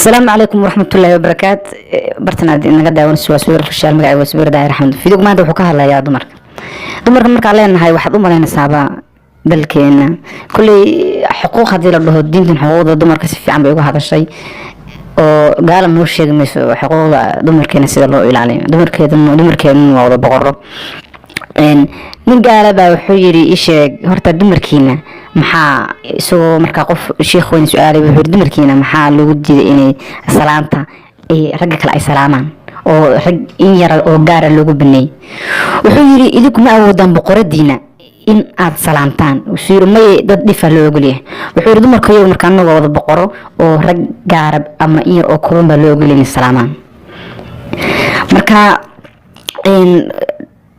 Asalaamu calaykum waraxmatullaahi wabarakaat. Bartan aad inaga daawanayso waa Suweer Official. Magacayga waa Suweer Daahir Axmed. Video maanta wuxuu ka hadlayaa dumarka. Dumarka markaan leenahay, waxaad u malaynaysaaba dalkeena kulley xuquuq haddii la dhaho, diintan xuquuqda dumarka si fiican bay uga hadashay, oo gaala noo sheegi mayso xuquuqda dumarkeena sida loo ilaaliyo. Dumarkeeda, dumarkeena waa wada boqoro. Nin gaala baa wuxuu yiri, ii sheeg horta dumarkiina maxaa, isagoo markaa qof sheekh weyn su-aalay, wuxuu yiri, dumarkiina maxaa loogu diiday inay salaanta ay ragga kale ay salaamaan, oo rag in yara oo gaara loogu baneeyey? Wuxuu yiri, idinku ma awoodaan boqoradiina in aad salaamtaan? Wuxuu yiri, may, dad dhifa loo ogolyahay. Wuxuu yiri, dumarka iyagu marka anagoo wada boqoro oo rag gaara ama in yar oo kooban baa loo ogolyahay inay salaamaan. Marka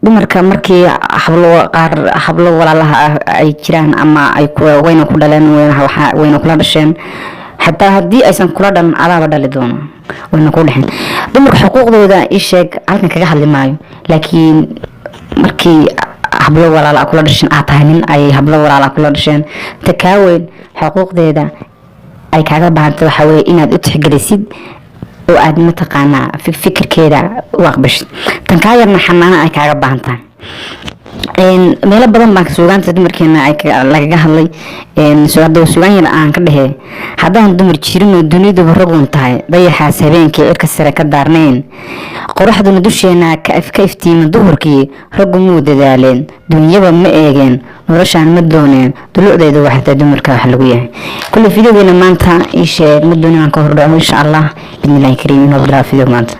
dumarka markii hablo qaar, hablo walaalaha ah ay jiraan ama ay wayna ku dhaleen, wayna kula dhasheen, xataa haddii aysan kula dhalan, adaaba dhali doono, wayna ku dhexeen. Dumarka xuquuqdooda ii sheeg halkan kaga hadli maayo, laakiin markii hablo walaala kula dhasheen, aad tahay nin ay hablo walaala kula dhasheen, ta kaa weyn xuquuqdeeda ay kaaga baahantay waxaa weeye inaad u tixgelisid oo aad mataqaanaa fikirkeeda u aqbashid. Tan kaa yarna xanaano ay kaaga baahan tahay. Meelo badan baan suugaanta dumarkeena ay lagaga hadlay. Hadda suugaan yar aan ka dhehe: haddaan dumar jirinoo duniduba ragun tahay, dayaxaas habeenkii cirka sare ka daarnayn, qoraxduna dusheena ka iftiima duhurkii, raggu muu dadaaleen, dunyaba ma eegeen, noloshaan ma dooneen, dulucdeedu waxay tahay dumarka wax lagu yahay. Kulle videogeena maanta ii sheeg ma doonin aan ka hordhaco. Insha Allah, bismillahi kariim, inoo bilaabo video maanta.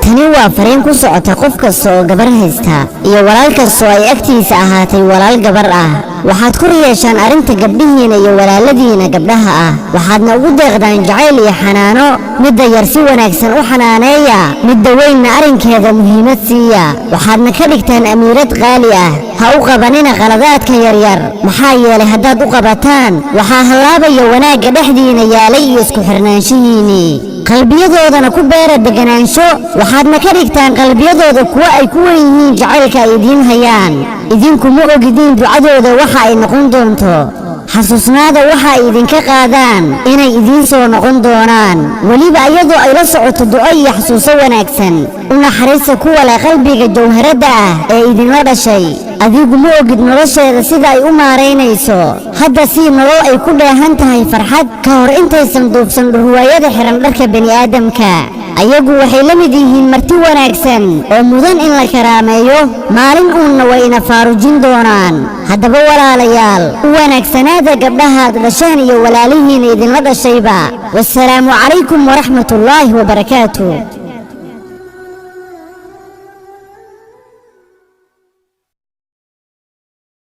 Tani waa fariin ku socota qof kasta oo gabar haysta iyo walaal kastoo ay agtiisa ahaatay walaal gabar ah. Waxaad ku yeeshaan arrinta gabdhihiina iyo walaaladiina gabdhaha ah, waxaadna ugu deeqdaan jacayl iyo xanaano. Midda yar si wanaagsan u xanaaneeya, midda weynna arrinkeeda muhiimad siiya, waxaadna ka dhigtaan amiirad qaali ah. Ha u qabanina qaladaadka yaryar, maxaa yeelay haddaad u qabataan waxaa hallaabaya wanaagga dhexdiina yaalay iyo isku xirnaanshihiinnii. Qalbiyadoodana ku beera deganaansho, waxaadna ka dhigtaan qalbiyadooda kuwo ay ku wen yihiin jacaylka ay idiin hayaan. Idinku ma ogidiin ducadooda waxa ay noqon doonto. Xasuusnaada waxa ay idinka qaadaan inay idiin soo noqon doonaan, weliba iyadoo ay la socoto duco iyo xasuuso wanaagsan. U naxariista kuwa leh qalbiga jawharadda ah ee idinla dhashay. Adigu ma ogid nolosheeda sida ay u maaraynayso. Hadda sii nolol ay ku dheehan tahay farxad ka hor intaysan duufsan dhurwaayada xihan dharka bini'aadamka. Ayagu waxay la mid yihiin marti wanaagsan oo mudan in la karaameeyo, maalin uunna way ina faarujin doonaan. Haddaba walaalayaal, u wanaagsanaada gabdhahaad dhasheen iyo walaalihiina idinla dhashayba. Wasalaamu calaykum waraxmatullaahi wabarakaatu.